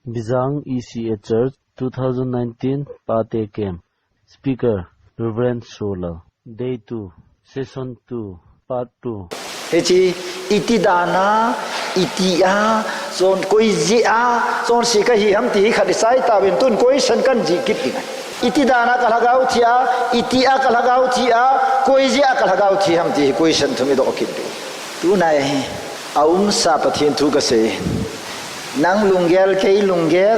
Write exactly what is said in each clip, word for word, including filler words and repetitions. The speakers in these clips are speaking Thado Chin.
Bijang E C A Church, two thousand nineteen Pate Camp. Speaker, Reverend Solal. Day two, Session two, Part two. Hiche, iti dana, iti a, chon koi jeh a, chonse kahi ham ti hi khat isei tauvin tun question kan jih kit ding ahi. Iti dana ka lhagao thi a, iti a ka lhagao thi a, koi jeh a ka lhagao thi ham ti hi question thum idoh kit ding. Tuna hi, aumsa Pathen thu kasei. Nang lunggel, kei lunggel,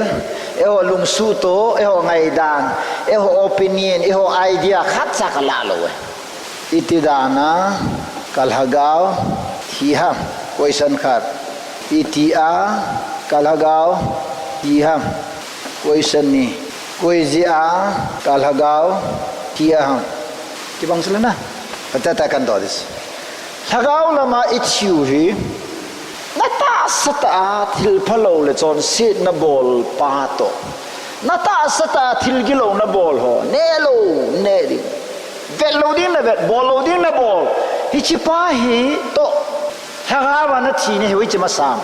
eiho lungsuhto, eiho ngaidan, eiho opinion, eiho idea khatcha kalah lou e. Iti dana ka lhagao thi ham? Question khat. Iti a ka lhagao thi ham? Question ni. Koi jeh a ka lhagao thi ham? Kibang sela na. Patata kan do this. Lhagao lama ithi u hi, natahsa tah a thil phalou le chonset nabol pa toh, natahsa tah a thil gilou nabol ho, neh lou neh ding, vet lou ding navet, bol lou ding nabol, hiche pa hi toh lhagao a nathi nahi hoiche masang.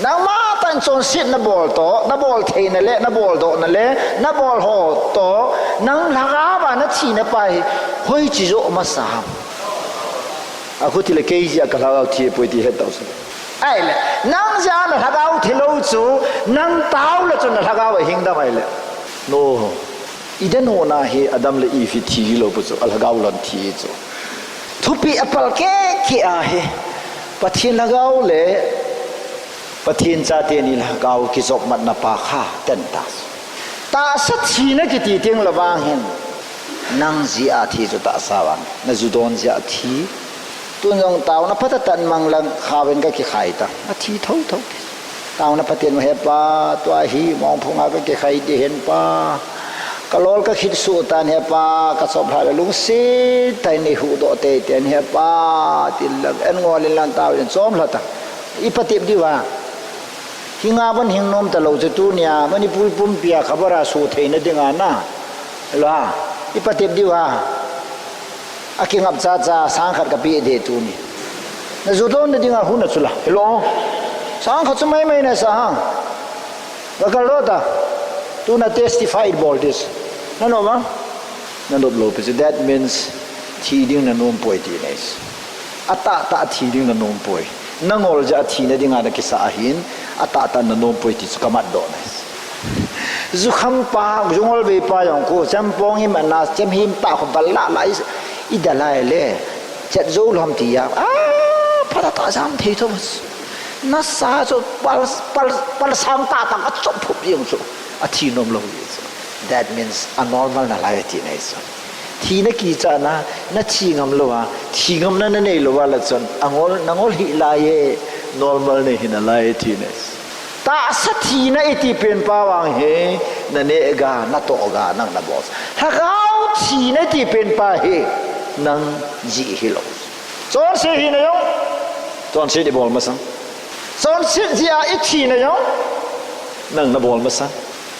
Nangma tah in chonset nabol toh, nabol theina le, nabol dohna le, nabol ho toh, nang lhagao a nathina pa hi hoiche joh masa ham? Akhuti le kei jeh a ka lhagao thi poi ti het tau se. Ahile, nang jeh a na lhagao thi lou chu, nang tao le chun na lhagao ahing dam ahile. No. Eden hon a hi Adam le Eve hi thi lou pu chu, alhagao lon thi chu. Thupeh apal keke ahi. Pathen lhagao le Pathen chate ni lhagao kijopmatna pa kha ten ta. Tahsa thina kiti teng le vang hin, nang jeh a thi chu tahsa vang, na ju don jeh a thi. Tun jong taona phatah tah in mang lang khauvin ka kikhai ta. Athi thotho. Taona phaten ma he pa, tua hi mongphung a ka kikhai ding hen pa. Ka lol ka khit suh tan he pa, ka chop lha le lungset tah in nei huhdoh teitei in he pa, tin lang, en ngol in lang tao in chom lha ta. I patep diu va. Hinga van hing nom ta lou chu tunia, Manipur pumpi a khabar a so theina dinga na. Lo ha, i patep diu va. Akingap chacha, sang khat ka pe ding tuni. Na ju don na dinga hun a chu la. Hello. Sang khat chu mai mai na sa ha. Ka kal lo ta. Tuna testify bol this. Na nom a? Na nop lou pi chu. That means thi ding na nom poi ti nei. Atahtah thi ding na nom poi. Na ngol jeh a thina dinga na kisa ahin, atahtah na nom poi ti chu ka mat doh na. Jukham pa, jungol vei pa jong ko, chempong hi mana, chem him ta ko bal la la i, i da lai le. Chet jo lom ti a. Ah, phatah tah jam thei tho. Nasa chu pal, pal, pal sang tah tah a chop phup jeng chu. Athi nom lou hi chu. That means a normal na lai ti nei chu. Thina kicha na, na thi ngam lou a, thi ngamna na nei lou a la chun, angol, nangol hi lai e, normal nei hi na lai e ti nei. Tahsa thina iti pen pa vang hi, na neh ga, na toh ga, nang na bol. Lhagao thina iti pen pa hi, nang jeh hilou. Chonset hina jong, chonset i bol masang. Chonset jeh a i thina jong, nang na bol masang.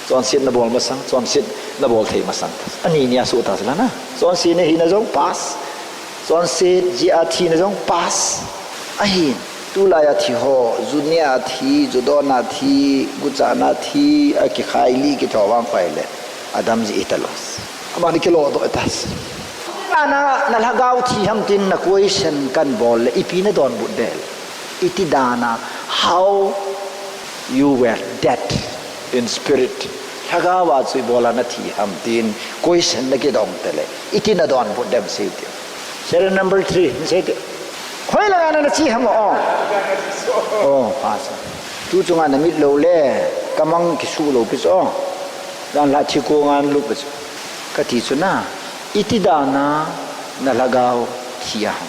Chonset na bol masang, chonset na bol thei masang. Ani nia suh ta sela na. Chonset na hina jong pass. Chonset jeh a thina jong pass. Ahin, tulai a thi ho, ju neh a thi, ju don a thi, gucha na thi, akikhai li kitho vang khoi le. Adam jeh i ta lou. Amani kilo doh ta. Ana, na lhagao thi ham tin na question kan bol le, ipi na donbut ding. Iti dana, how you were dead in spirit. Lhagao a chu ibola na thi ham tin question na kidong tele. Iti na donbut dem sei ti. Serial number three, sei ti. Hoi langa na chi ham o. Oh, pastor. Tu chunga na mit lou le, ka mang kisu lou pi chu o. Dan la thi ko ngan lu pi chu. Ka ti chu na, iti dana na lhagao thi a ham.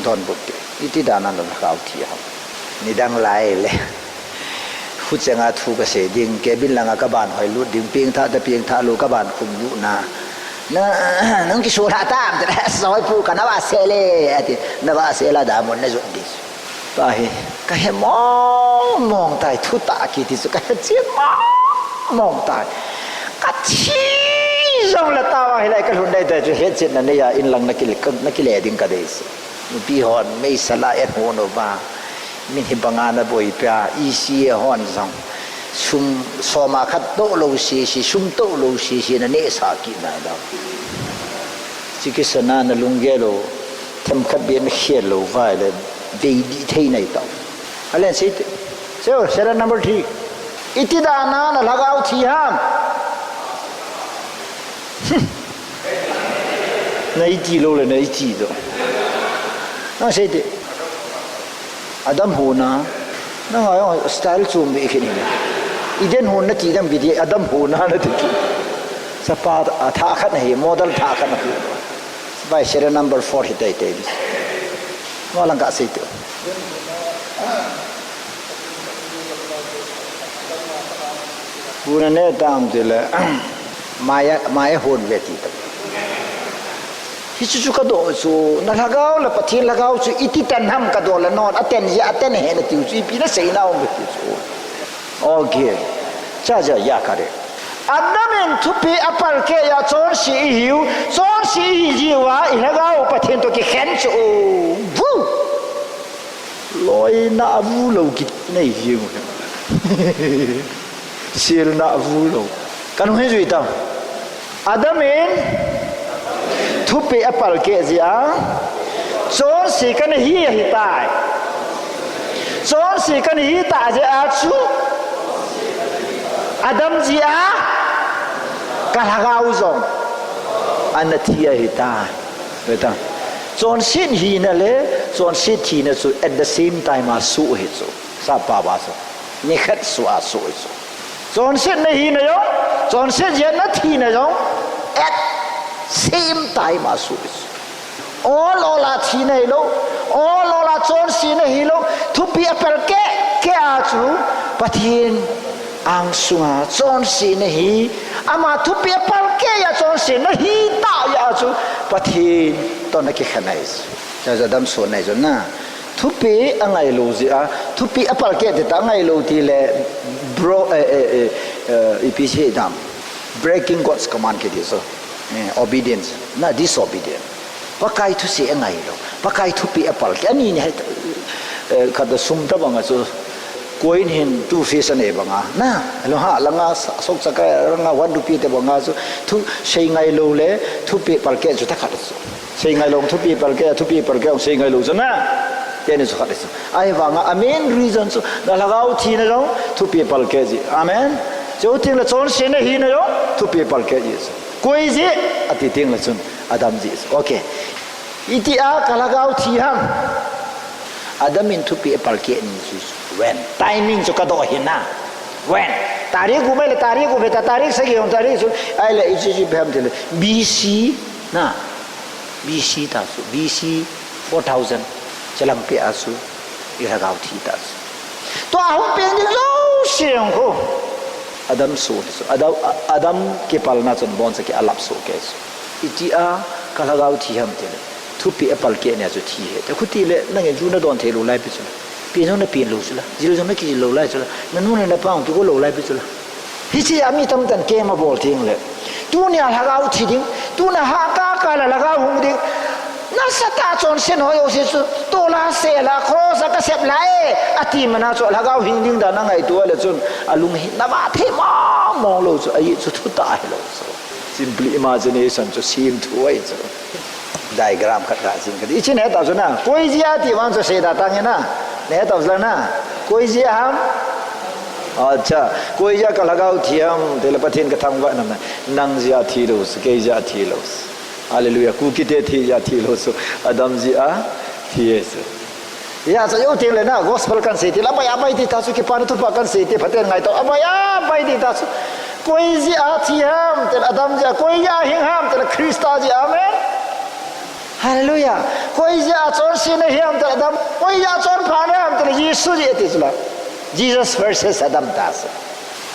Donbut te. Iti dana na lhagao thi a ham. Nidang lai le. Huchenga thu ka sei ding, cabin langa ka ban hoi lut ding, pengthah ta pengthah lou ka ban khum lut na. Na, nang kisu lha tam, te, soi pu ka na va se le, ati, na va se la da mon na jot di. Tahi, ka he mong mong tai, thu ta kiti chu ka he chin mong mong tai. Ka thi jong le tawa hilai ka lhun dai dai chu he chin na nei a in lang na kile, na kile ding ka dei chu. Nupi hon, meisal a en hon uva. Min hi banga na boipi a, E C A hon jong. Sum soma khat toh lou sese, sum toh lou sese na nehsah kit nai dau. Chi kisana na lunggel lou, themkhat beh na khel lou vai le, vei dih thei nai tau. Alen sei te. Sei o, serial number three. Iti dan a na lhagao thi ham? Na iti lou le, na iti do. Na sei te. Adam hona. Na ngai o style chom be khin hin. Eden hona ti dam kiti, Adam hona na ti. Sapa a tha khat na hi, model tha khat na hi. Vai serial number four hi tai tai. Mo lang ka sei te. Hona ne tam te le. Maya, maya hon ve ti ta. Hichu chu ka do chu, na lhagao le Pathen lhagao chu iti tan ham ka do le non, a tan ji, a tan he na tiu chu, ipi na sei na um ti chu. Okay. Cha ja ya ka re. Adam in thupi a palkeh a chonse i hiu, chonse i hi jiu a, i lhagao Pathen to kikhen chu. Vu! Loina a vu lou kit nei jiu. Silna a vu lou. Kan hui jui ta. Adam in thupi a palkeh jeh a, chonse kana hi ahi tai. Chonse kana hi ta jeh a chu, Adam jeh a ka lhagao jong ana thi ahi tai. Ve ta. Chonset hina le chonset thina chu at the same time a soh hi chu. Sap pa ba chu. Nikhat sua soh hi chu. Chonsetna hina jong, chonset jeh a na thina jong, at same time a soh hi chu. Ol ol a thina hilou, ol ol a chonsena hilou, thupi a palkeh keh a chu Pathen angsunga chonsena hi, ama thupi a palkeh a chonsena hi ta jeh a chu Pathen to na kikhen ahi chu. Cha ja Adam sot nai chu na. Thupi a ngailou jeh a, thupi a palkeh ti ta ngailou ti le bro, eh, eh, eh, eh, ipi sei dam. Breaking God's command kiti chu. Eh, obedience. Na disobedient. Pakai thusei a ngailou. Pakai thupi a palkeh. Ani ni hai, eh, khat a sum ta bang a chu. Koi in hin two face a nei bang a. Na, lo ha, langa, sa-, sok chaka, langa, one rupee te bang a chu. Thusei ngailou le, thupi palkeh chu ta khat chu. Sei ngailou, thupi palkeh, thupi palkeh, sei ngailou chu na. Teni chu khat chu. Ahivanga, a main reason chu, na lhagao thina jong, thupi palkeh ji. Amen. Chuteng le chonsena hina jong, thupi palkeh ji chu. Koi jeh, ati teng le chun, Adam jeh chu. Okay. Iti a ka lhagao thi ham? Adam in thupi a palkeh ni chu. When? Timing chu ka do hi na. When? Tarik gup mai le tarik gup ve ta, tarik sagi jong tarik chu. Ahile, i chu chu ipi ham ti le. B C na. B C ta chu, B C four thousand chalang peh a chu, i lhagao thi ta chu. Tua hung peng ding jouse jong khu. Adam soh hi chu, Adam, Adam kipalna chun boncha kei a lap soh kei chu. Iti a ka lhagao thi ham ti le, thupi a palkeh nia chu thi ahi. Te khuti le, nangin ju na don thei lou lai pi chu la. Pen jong na pen lou chu la. Jil jong na kijil lou lai chu la. Na nu le na pa hung kigol lou lai pi chu la. Hiche a mi tamtah in camp abol teng le. Tunia lhagao thi ding, tunia hahkah kah a lhagao hung ding. Nasatah a chonset ho jouse chu, tola sel a, cross a ka sep lai, ati man a chu lhagao hing ding dan a ngaito le chun, alung hi na va thei mong mong lou chu, ajeh chu thutah hilou chu. Simply imagination chu sem thu ahi chu. Diagram khat ka jing kati. Ichi ne ta chu na. Koi jeh a ti vang chu sei da tang e na. Ne ta chu la na. Koi jeh a ham? Acha. Koi jeh a ka lhagao thi ham? Ti le Pathen ka thangvah na. Nang jeh a thi lou, kei jeh a thi lou. Hallelujah. Kuki te thi jeh a thi lou chu. Adam jeh a thi e chu. Hijeh chun jou teng le na, gospel kan sei ti le, abai, abai ti ta chu, kipana thupha kan sei ti, phaten ngai tau, abai, abai ti ta chu. Koi jeh a thi ham, ti le Adam jeh a, koi jeh a hing ham, ti le Christa jeh a, amen. Hallelujah. Koi jeh a chonse na hi ham, ti le Adam, koi jeh a chonpha na ham, ti le Jesu jeh a ti chu la. Jesus versus Adam ta chu.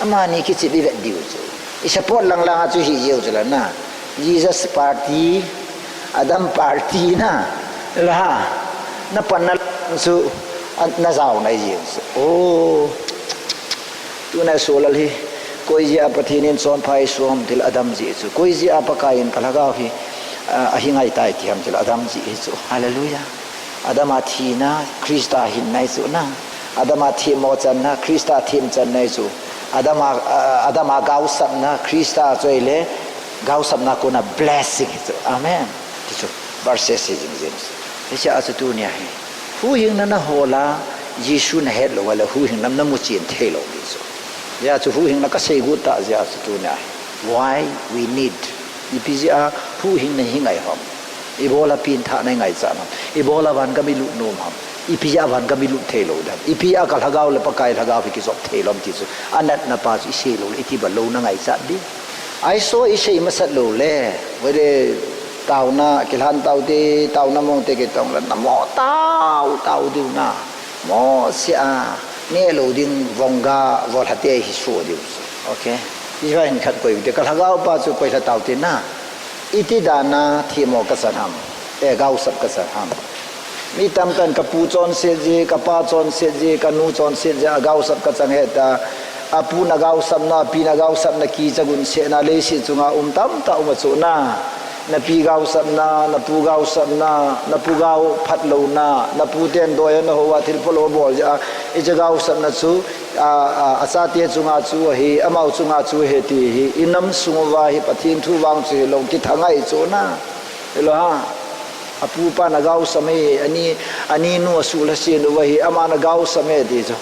Amani kichep i vet diu chu. I support lang lang a chu hi jeh u chu la na. Jesus party, Adam party na. La ha. Na panna chu, a, na jao na i jeh u chu. Oh. Tuna i soh lal hi. Koi jeh a Pathen in chonpha i som ti le Adam jeh chu. Koi jeh a Pakai in ka lhagao hi, a, ahi ngai tai ti ham ti le Adam jeh hi chu. Hallelujah. Adam a thina, Christa hinna hi chu na. Adam a themmo channa, Christa themchanna hi chu. Adam a, a, Adam a gaosapna, Christa chu ahile, gaosapna kona blessing hi chu. Amen. Ti chu, verses hi jing jing. Hiche a chu tunia hi. Huhhingna nahol a, Jesu nahet lou ahile, huhhingna namu chen thei lou ding chu. Hijeh a chu huhhingna kasei got tah jeh a chu tunia hi. Why we need. Ipi jeh a huhhingna hi ngai ham. Ibola pengthahna i ngaichat ham. Ibola van gam i lut nom ham. Ipi jeh a van gam i lut thei lou ding ham. Ipi jeh a ka lhagao le Pakai lhagao hi kijop thei lou ham ti chu. Anatna pa chu i sei lou le, iti bang lou na ngaichat ding. Aiso i sei masat lou le. Vele taona, kilhan taute, taona mong te kitong le. Namo tao, tao diu na. Mo sia, neh lou ding vongga, volhate hi so diu. Okay. Hiva hin khat koi te, ka lhagao pa chu koi lha taute na. Iti dan a themmo ka chan ham, eh, gaosap ka chan ham. Mi tamtah in ka pu chonset jeh, ka pa chonset jeh, ka nu chonset jeh a gaosap ka chang hita. A pu na gaosapna, a pi na gaosapna kicha gunsetna, leiset chunga um tamtah um a chu na. Na pi gaosapna, na pu gaosapna, na pu gao phat louna, na pu ten doi a na ho a thil phalou bol jeh a, hiche gaosapna chu, a, a, a chate chunga chu ahi, amau chunga chu ahi ti hi, i nam sung uva hi Pathen thu vang chu hilou, kitha ngai chu na. Hilou ham. A pu pa na gaosap e, ani, ani nu a suhlhasen uva hi, ama na gaosap e ti chu.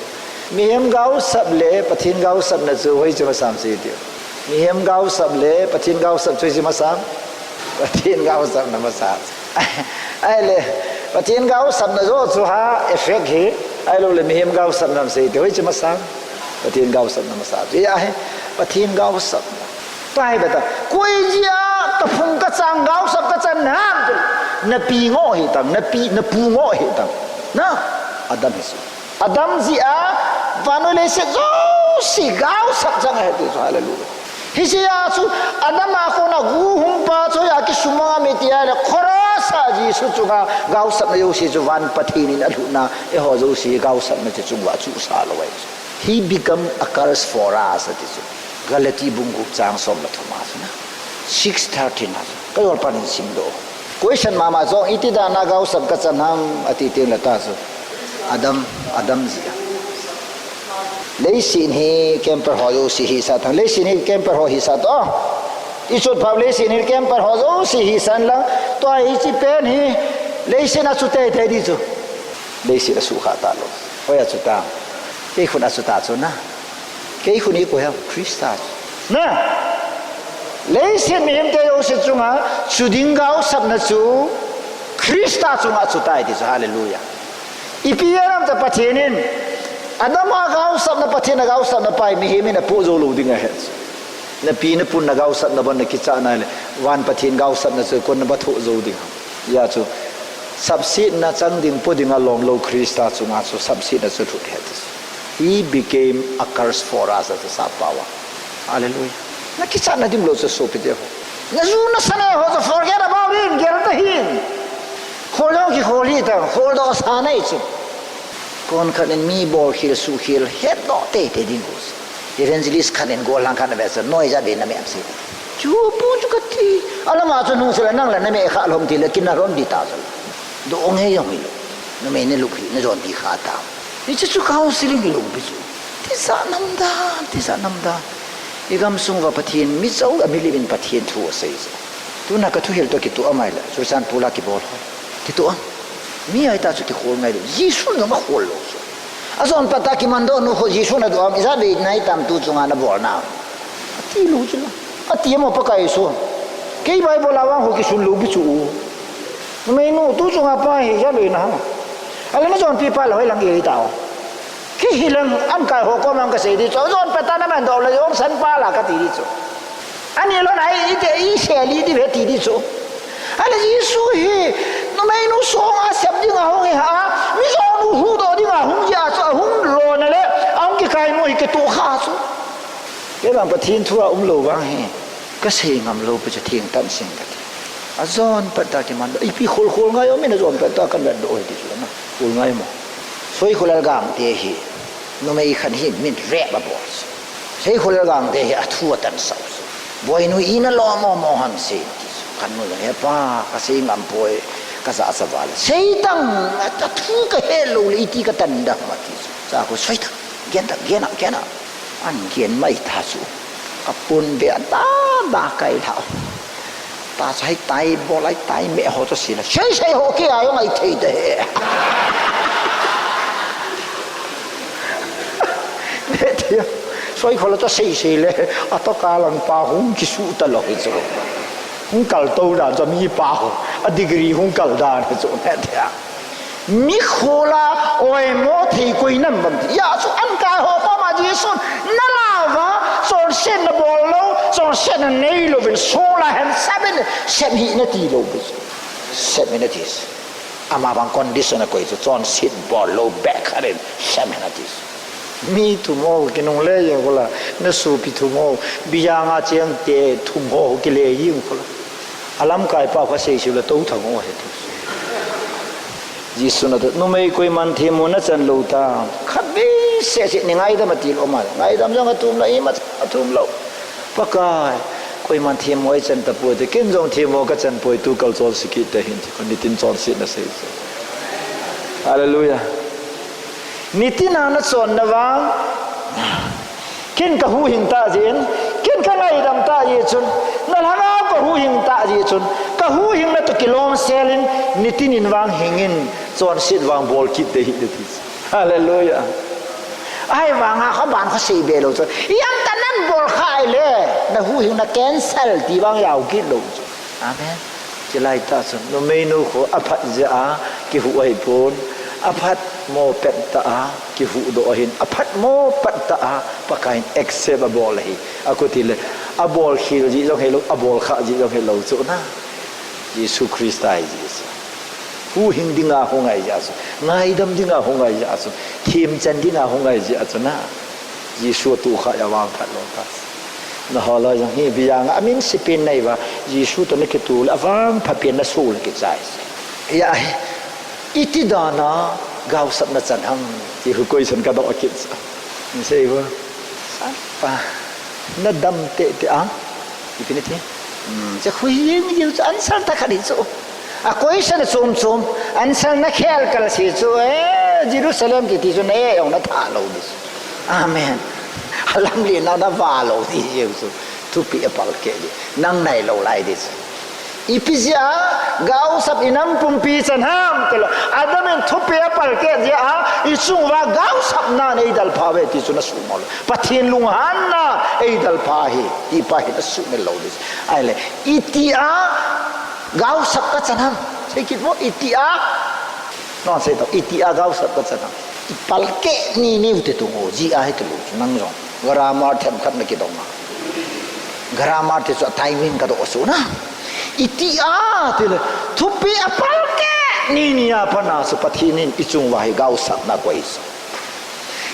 Mihem gaosap le Pathen gaosapna chu hoiche masat ham sei tio. Mihem gaosap le Pathen gaosap chu hoiche masat ham. Pathen gaosapna masat. Ahile, Pathen gaosapna joh chu ha effect hi. Ahilou le mihem gaosapna ham sei tio, hoiche masat ham. Pathen gaosapna masat. Hijeh a hi, Pathen gaosapna. Tua hi beta, koi jeh a ka phung ka chang gaosap ka chan ham ti. Na pi ngoh hi tang, na pi, na pu ngoh hi tang. Na, Adam hi chu. Adam jeh a, vannoi leiset jouse gaosap chang ahi ti chu, hallelujah. Hijeh a chu, Adam a kona guhhung pa chu a kisumang a mi ti ahile, cross a Jesu chunga gaosapna jouse chu van Pathen in alhutna, eiho jouse gaosapna chu chunguva chusa lou ahi chu. He become a curse for us, ati chu. Galati bung gup chang som le thum a chu na. Six thirteen a chu. Ka jol pan in simdoh. Question mama jong iti dan a gaosap ka chan ham ati teng le ta chu. Adam, Adam jeh a. Leiset hi camper ho jouse hisah tan. Leiset hi camper ho hisah tan. I chot phat leiset hi camper ho jouse hisah in lang. Tua hiche pen hi leiset a chu teitei ding chu. Leiset a suhkhah talou. Hoi a chu ta. Kei khun a chu ta chu na. Kei khun i koi ham, Christa chu. Na. Leiset mihemte jouse chunga chu ding gaosapna chu Christa chunga chu tai ti chu, hallelujah. Ipi jeh ham ti a Pathen in Adam a gaosapna, Pathen a gaosapna pa hi mihem in apoh jou lou ding ahi. Na pi na pun na gaosapna bang na kichat na le, van Pathen gaosapna chu kon na ba thoh jou ding ham. Hijeh a chu, sapsetna chang ding po ding a lom lou Christa chunga chu sapsetna chu lhut ahi ti chu. He became a curse for us, ati chu sap pao a. Hallelujah. Na kichat na dim lou chu sopite ho. Na ju na sa na ho chu forget about it, gel ta hih in. Khol jong kikhol hih tan, kholdoh sa na hi chu. Kon khat in mi bolkhel suhkhel hetdoh teitei ding u chu. Evangelist khat in gollhang khat na ve chu, noi jat vei na meh am sei. Chu pu chu kati. Alama chu nung sela nang la na meh kha lhom ti le kin na lhom di ta chu. Doh ngei jong hilou. Numei ni lup hi na jon di kha ta. Hiche chu counseling hilou pi chu. Tijat nam dan, tijat nam dan. I gamsung uva Pathen, mi chau a mi lim in Pathen thu asei chu. Tuna ka thuhil toh kitoh a mai le, Churachandpur a kibol ho. Kitoh a. Mi ahi ta chu kikhol ngai lou. Jesu jong akhol lou chu. Ajon phat a kimandoh nu khu Jesu na doh am, ijat vei nai tam tu chunga na bol na. Ati lou chu la. Ati mo Pakai Jesu. Kei Bible a vang khu kisun lou pi chu. Numei nu tu chunga pa hi ijat vei na ha. Ale na jonpi pa la hoi lang i ta o. Kei hi lang an kai ho ko mang ka sei di chu. Jon phat a na mandoh le jong san pa la ka ti di chu. Ani lou nai i te i se li di ve ti di chu. Ale Jesu hi, numei nu song a sep ding a hung hi ha, mi jong nu huhdoh ding a hung jeh a chu, a hung lona le, a hung kikai nu hi kitoh kha chu. Kei vang Pathen thu a um lou vang hi, ka sei ngam lou pi chu theng tan sing ka ti. Ajon phat a kimandoh, ipi khol khol ngai o, mi na jon phat a kan vetdoh hi ti chu na, khol ngai mo. Soi Khulal Gangte hi, numei khat hi min rape abol chu. Soi Khulal Gangte hi athu atansah u chu. Boinu ina lom mong mong ham sei ti chu. Kan nu jong, "He pa, ka sei ngam poi, ka jachat val. Sei tang, athu ka he lou le, iti ka tan dam," ati chu. Cha khu soi tang, gen tang, gen a, gen a. An gen mai ta chu. Ka pun be a da da kai la. Ta chu hai tai bol, hai tai me ho chu sila. Sei sei ho ke a jong ai thei de he. Ne tia. Soi kho la chu sei sei le. A to ka lang pa hung kisu ta lo hi chu. Hung kal to dan chu mi pa ho. A degree hung kal dan chu ne tia. Mikhola oimo thei koi nam bang ti. Hijeh chun an kai ho koma Jesun na la uva, chonsetna bol lou, chonsetna nei louvin, sola hen semin, sem hih nati lou. Sem hih nati. Ama bang condition a koi chu, chonset bol lou, beh khat in, sem hih nati. Mi thum ho kinungle jeng kho la, na sopi thum ho, biang a cheng te thum ho kile jeng kho la. A lamkai pa kha sei sei la to thang o he tu. Jesu na tu, numei koiman themmo na chan lou ta. Khatvei seh seh ni ngaidam ati lou ma. Ngaidam jong atum lou, ima atum lou. Pakai, koiman themmo ei chan tapoi te, ken jong themmo ka chan poi, tu kal chonse kit te hin ti, nitin chonsetna sei sei. Hallelujah. Nitin a na chonna vang, ken ka huhhing ta jeh in, ken ka ngaidam ta jeh chun, na lhagao ka huhhing ta jeh chun, ka huhhingna toh kilom sel in, nitin in vang hing in, chonset vang bol kit te hih le ti. Hallelujah. Ahivang a kho ban kho sei be lou chun, iam ta nan bol kha le, na huhhingna cancel ti vang jao kit lou chun. Amen. Chulai tah chun, numeinu khu aphat jeh a kihuh ahipon, aphatmo pettah a kihuhdoh ahin, aphatmo pettah a Pakai in accept abol ahi. Akhuti le, abol khel jeh jong hilou, abol khah jeh jong hilou chu na. Jesu Christa hi jeh chu. Huhhing dinga hung ahi jeh chu. Ngaidam dinga hung ahi jeh chu. Themchan dinga hung ahi jeh chu na. Jesu atoh khah a vangphat lou ta. Nangho loi jong hi biang a min sepen nahi uva, Jesu toh na kitoh le avangphat pen na soh le kichai. Hijeh a hi, iti dan a gaosapna chan ham, ti khu question ka doh kit. Nasei uva. Sapa. Na dam tete a. Ipi nati. Hmm, che khu hi jeng jeng chu answer tah khat hi chu. A question chom chom, answer na khel kal se chu, eh, Jerusalem kiti chu na eh jong na tha lou di chu. Amen. Alamlen na na va lou di jeng chu. Thupeh apalkeh di. Nang nai lou lai di chu. Ipi jeh a, gaosap inam pumpi chan ham, ti lou. Adam in thupeh apalkeh jeh a, ichung uva gaosapna nei dalpha uve ti chu na sumil lou. Pathen lunghanna ei dalpha hi, ti pa hi na sumil lou di chu. Ahile, iti a gaosap ka chan ham. Sei kit mo, iti a. Nang sei to, iti a gaosap ka chan ham. I palkeh ni niu te tu ngo, jeh a hi te lou chu nang jong. Grammar themkhat na kidong a. Grammar te chu a timing ka doh chu na. Iti a, ti le, thupeh apalkeh ni ni a pat na chu Pathen in ichung uva hi gaosapna koi chu.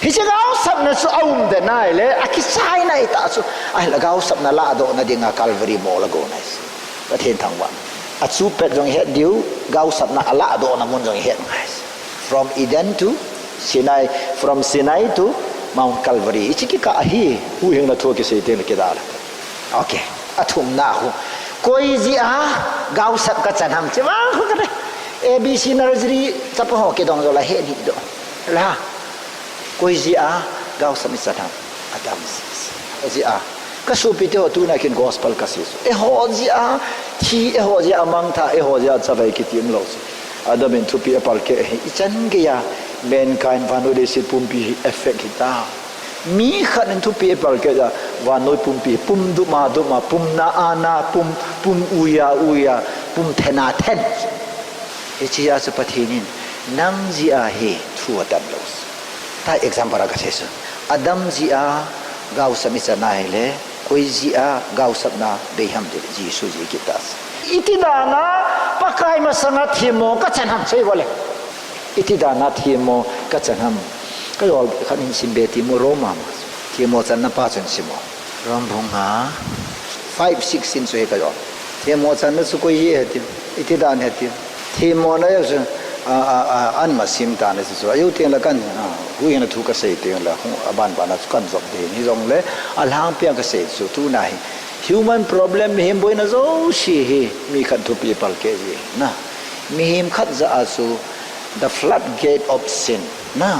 Hiche gaosapna chu aum den ahile, akichai nai tah chu. Ahile gaosapna lahdohna dinga Calvary mol agon ahi chu. Pathen thangvah. Achu pet jong ihet diu, gaosapna alahdohna mun jong ihet ngai. From Eden to Sinai, from Sinai to Mount Calvary. Hiche kikah ahi, huhhingna thu kisei teng le kidalha. Okay, athumna khu. Koi jeh a gaosap ka chan ham, che vang khu ka te. A B C nursery chapa ho kidong jou la he ni do. La. Koi jeh a gaosap ichan ham. Adam jeh a. Ka sopi te ho tuna kin gospel ka sei chu. Eiho jeh a thi, eiho jeh a mangthah, eiho jeh a chavai kiti um lou chu. Adam in thupeh apalkeh hi ichan gei a mankind vannoi leiset pumpi hi effect hita. Mi khat in thupeh apalkeh jeh a vannoi pumpi pum duma duma, pum na a na, pum, pum ui a ui a, pum then a then. Hiche jeh a chu Pathen in nang jeh a hi thu atan lou. Ta example a ka sei chu. Adam jeh a gaosap ichan ahile, koi jeh a gaosapna bei ham ti le, Jesu jeh kit ta. Iti dan a Pakai masanga themmo ka chan ham sei vale. Iti dan a themmo ka chan ham. Ka jol khat in sim be ti mo Roma ma. Themmo channa pa chun sim mo. Rom bung nga, five sixteen chu hi ka jol. Themmo channa chu koi hi he ti. Iti dan he ti. Themmo na jong chu, a, a, a, an ma sim ta na chu chu. Ajo teng le kan, a, huhhingna thu ka sei teng le, hu, aban ban a chu kan jop de. Hijongle, alhangpia ka sei chu, tuna hi. Human problem mihem boina jouse hi, mi khat thupeh palkeh jeh na. Mihem khat jeh a chu, the floodgate of sin. Na.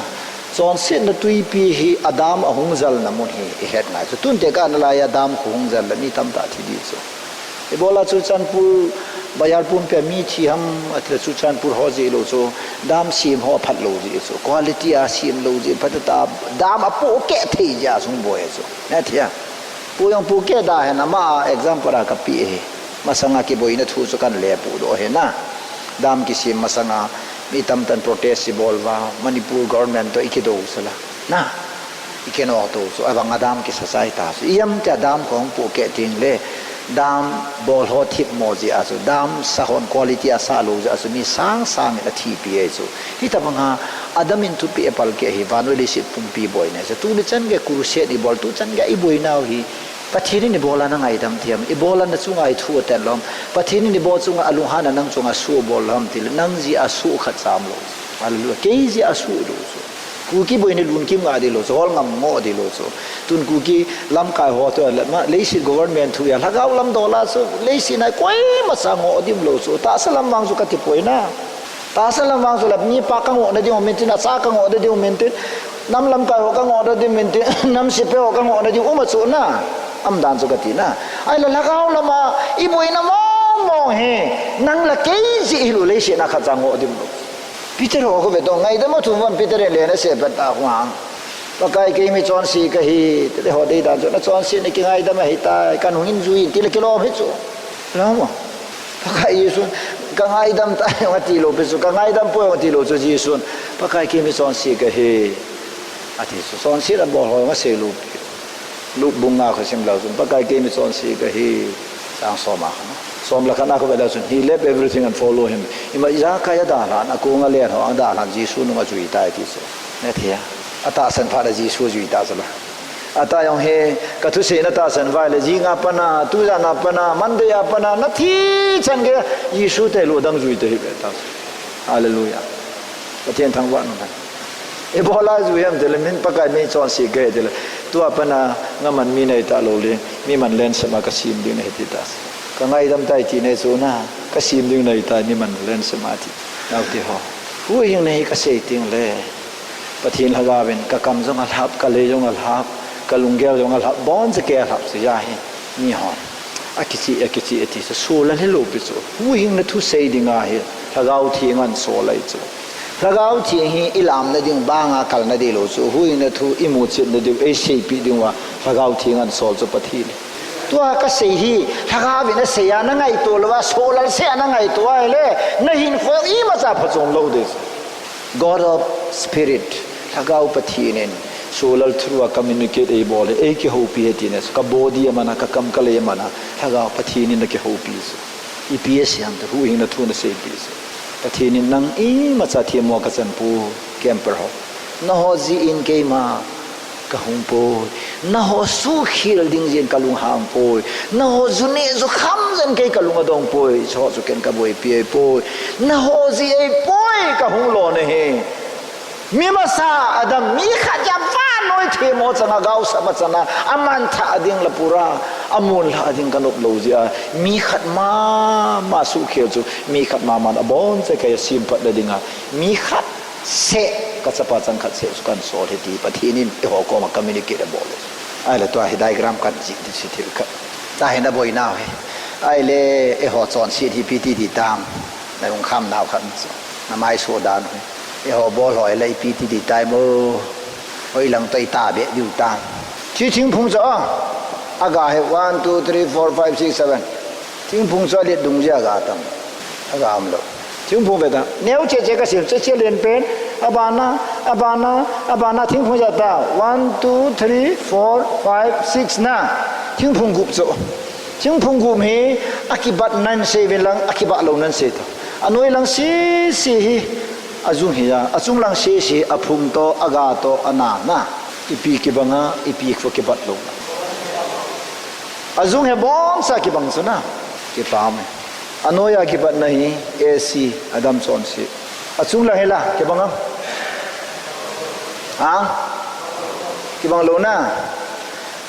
Chonsetna tuipi hi a dam ahung jalna mun hi i het ngai chu. Tun tekah nalai a dam khu hung jal le mi tamtah thi di chu. Ibola Churachandpur bazar pumpia mi thi ham, athile Churachandpur ho jeh lou chu, dam sem ho aphat lou jeh chu, quality a sem lou jeh, phatah a dam apohkeh thei jeh a sung boi chu. Na thia. Pu jong pu keh da hen ama example a kapeh hi. Masanga kiboina thu chu kan le pu doh hi na. Dam kisem masanga mi tamtah in protest ibol uva, Manipur government toh ikidou sala. Na. Ikinoh tou chu, avang a dam kisa chai ta chu. Ijem tia dam kong pu keh ting le. Dam bol ho thip mo jeh a chu. Dam sa hon quality a sa lou jeh a chu. Mi sang sang in athipi e chu. Hitabanga Adam in thupeh apal keh hi. Vannoi leiset pumpi boina chu. Tuni chan gei crusade ibol, tu chan gei iboinau hi. Pathen in ibola na ngaidam thei ham, ibola na chunga hi thu atan lou ham, Pathen in ibol chunga alunghan a nang chunga soh abol lou ham tile, nang jeh a soh khat cham lou. Hallelujah. Kei jeh a soh lou chu. Kuki boina lunkim nga di lou chu, hol ngam ngoh di lou chu. Tun Kuki lamkai ho toh, la, ma, leiset government thu a, lhagao lam dola chu, leiset a koima cha ngoh dim lou chu. Tahsa lam vang chu kati poi na. Tahsa lam vang chu la, mipa ka ngoh na ding um intin, acha ka ngoh na ding um intin, nam lamkai ho ka ngoh na ding um intin, nam sepai ho ka ngoh na ding um a chu na, aumdan chu kati na. Ahile lhagao lama, iboina mong mong hi, nang le kei jeh hilou leiset a khat cha ngoh ding lou. Peter ho khu ve tong, ngaidam a thu van Peter in le na seipeh ta khu hang. Pakai kei mi chonse kahi, tile ho dei dan chu, na chonse na kingaidam ahitai, kan hung in jui in, tile kilom hi chu. Lom mo. Pakai Jesu, ka ngaidam tai jong ati lou pi chu, ka ngaidam poi jong ati lou chu Jesu. Pakai kei mi chonse kahi. Ati chu, chonse la bol ho jong asei lou pi. Luke bung nga khu sim leu chun, Pakai kei mi chonse kahi. Chang som a khan. Som le khat na khu ve leu chun, he left everything and follow him. Ima ijakai adalhan, akong alen ho adalhan, Jesu nung ajui tai ti chu. Na thia. Atahsan phat a Jesu jui ta chu la. Ata jong hi, ka thuseina tahsan vai le, jing a pat a, tujan a pat a, Monday a pat a, na thi chan gei, Jesu te lou dang jui te hi ve ta. Hallelujah. Pathen thangvah in um hen. Ibola jui ham tile, min Pakai mi chonse kahi tile, tua pat a, ngaman mi nei ta lou le, mi man lensem a ka sem ding nahi ti ta. Ka ngaidam tai ti nei chu na, ka sem ding nahi ta, mi man lensem a ti. Naote ho. Huhhingna hi ka sei teng le. Pathen lhagao in ka kam jong alhap, ka lei jong alhap, ka lunggel jong alhap, boncha kei alhap chu ahi, mi hon. Akichih, akichih ati chu, soh lal hilou pi chu. Huhhingna thu sei ding ahi, Lhagao Theng in asol ahi chu. Lhagao Theng hi ilamna ding banga kalna ding lou chu. Huhhingna thu imu chetna diu, eiseipeh diu a, Lhagao Theng in asol chu Pathen. Tua ka sei hi, Lhagao in asei a na ngaito lou a, soh lal sei a na ngaito a le, na hinkho imacha phachom lou ding chu. God of Spirit, Lhagao Pathen in, soh lal through a communicate eibol e, eikihoupi e tina, ka body a man a, ka kam ka lei a man a, Lhagao Pathen in akihoupi chu. Ipi asei ham ti, huhhingna thu in aseipi chu. Pathen in nang imacha themmo kachan poi, camper ho. Nangho jeh in keima kahung poi. Nangho suhkhel ding jeh in kalung hang poi. Nangho ju neh ju kham jeh in kei kalung adong poi. Hiche ho chu ken kaboipi ahipoi. Nangho jeh ahipoi kahung lona hi. Mi masa Adam, mi khat jeh a vannoi themmo chang a gaosap a chan a, amanthah ding la pura, amun lhah ding kanop lou jeh a, mi khat mama suhkhel chu, mi khat mama in aboncha kei a semphat na ding a, mi khat seh, ka chapa chang khat seh chu kan sol ahi ti, Pathen in eiho koma communicate abol e. Ahile tua hi diagram kan jih ding chu thil khat. Tua hi na boinau hi. Ahile eiho chonset hi ipi ti ding tam. Na lungkham nau khat chu. Na maisoh dan hi. Eiho bol ho ahile ipi ti ding tai mo. Hoilang toh itahbeh diu tam. Hiche thingphung chu a. Aga hi one, two, three, four, five, six, seven. Thingphung chu alet dung jeh a aga tam. Aga umlou. Thingphung ve ta. Neo cheh cheh kasem, cheh cheh len pen. Abana, abana, abana thingphung ja ta. One, two, three, four, five, six na. Thingphung gup chu. Thingphung gup hi akibat nan sei vin lang, akibat lou nan sei ta. Anoi lang sese hi ajung hi a, achung lang sese hi aphung toh, aga toh, ana na. Ipi kibang a, ipi khu kibat lou. Ajung hi aboncha kibang chu na. Kipah e. Anoi a kibatna hi A C, Adam chonset. Achung lang hi la, kibang am? Ha? Kibang lou na.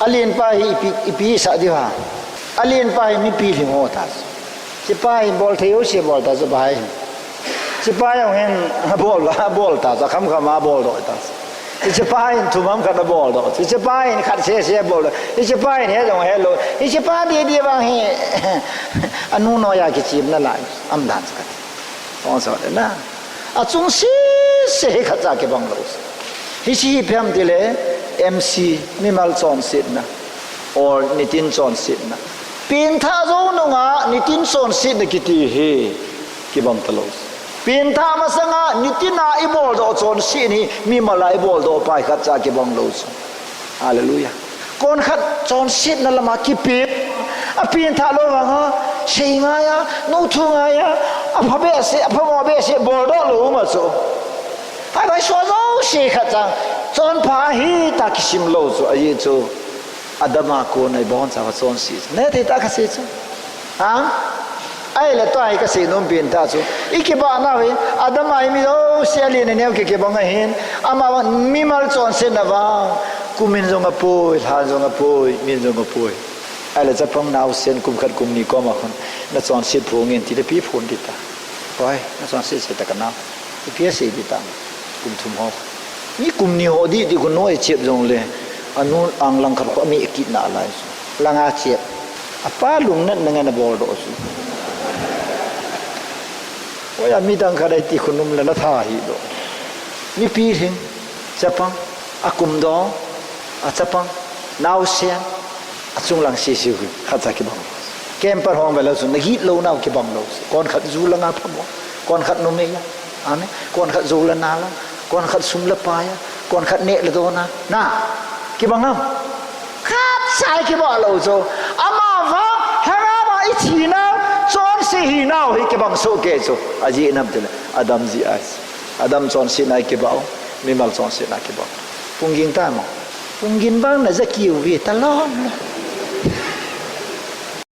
Alen pa hi ipi, ipi sah diu ham? Alen pa hi mipi lhing ho ta. Hiche pa hi bol thei ho se bol ta chu pa hi. Hiche pa jong hin bol, bol ta chu, kham kham a bol doh ta chu. Hichepa in thumam khat abol doh. Hichepa in khat sese abol doh. Hichepa in he jong helou. Hichepa didi vang hi. Anu noiya kichimna lai. Umdan sa kati. Ong sa na. Achung sese hi khatcha kibang lou. Hiche hi ipi ham tile M C, mimal chonsetna. Or nitin chonsetna. Pengthah jou nunga nitin chonsetna kiti hi kibang talou. Pengthah masanga nitina ibol doh chonset hi mimala ibol doh pa hi khatcha kibang lou chu. Hallelujah. Konkhat chonsetna lama kipe. Apengthah lou vanga, sei ngaiya, nouthu ngaiya, apha behseh, aphamo behseh bol doh lou ma chu. Abai so jouse khatcha chonpha hita kisim lou chu, ajeh chu Adam a kona ibonchauva chonse. Neh thei tah kasei chu. Ha? Ahile tua hi kasei nom pen tah chu, ikibah nau hi, Adam a hi mi jouse alen aneo kibang ahin, ama mimal chonsetna vang, kum in jong apoi, lhan jong apoi, min jong apoi. Ahile chapang naosen kum khat kum ni koma khun, nachonset phongin tile ipi phon ding ta. Oi, nachonset se ta kanao. Ipi asei ding ta. Kum thum ho. Mi kum ni ho didi khu noi chep jongle, anu anglang khat khu ameh kit nalai chu. Langa chep. Apa lungnatna ngen abol doh chu. Oi, a midang khat a hiti khu um le natha hih doh. Mipi lhing, chapang, akum dong, achapang, naosen, achung lang sese hi khatcha kibang. Camper hung ve leu chun nagit lou nau kibang lou. Konkhat ju langa phamo, konkhat numei a. Amen. Konkhat jou le nal a, konkhat sum le pai a, konkhat neh le don a. Na, kibang ham? Khatcha kibang lou chu. Ama vang, lhagao a ithi nau, chonse hi nau hi kibang soh kei chu. Ajeh inem tile Adam jeh a. Adam chonsetna kibang, mimal chonsetna kibang. Pungging ta mo. Pungging vang naja kiu ve talou.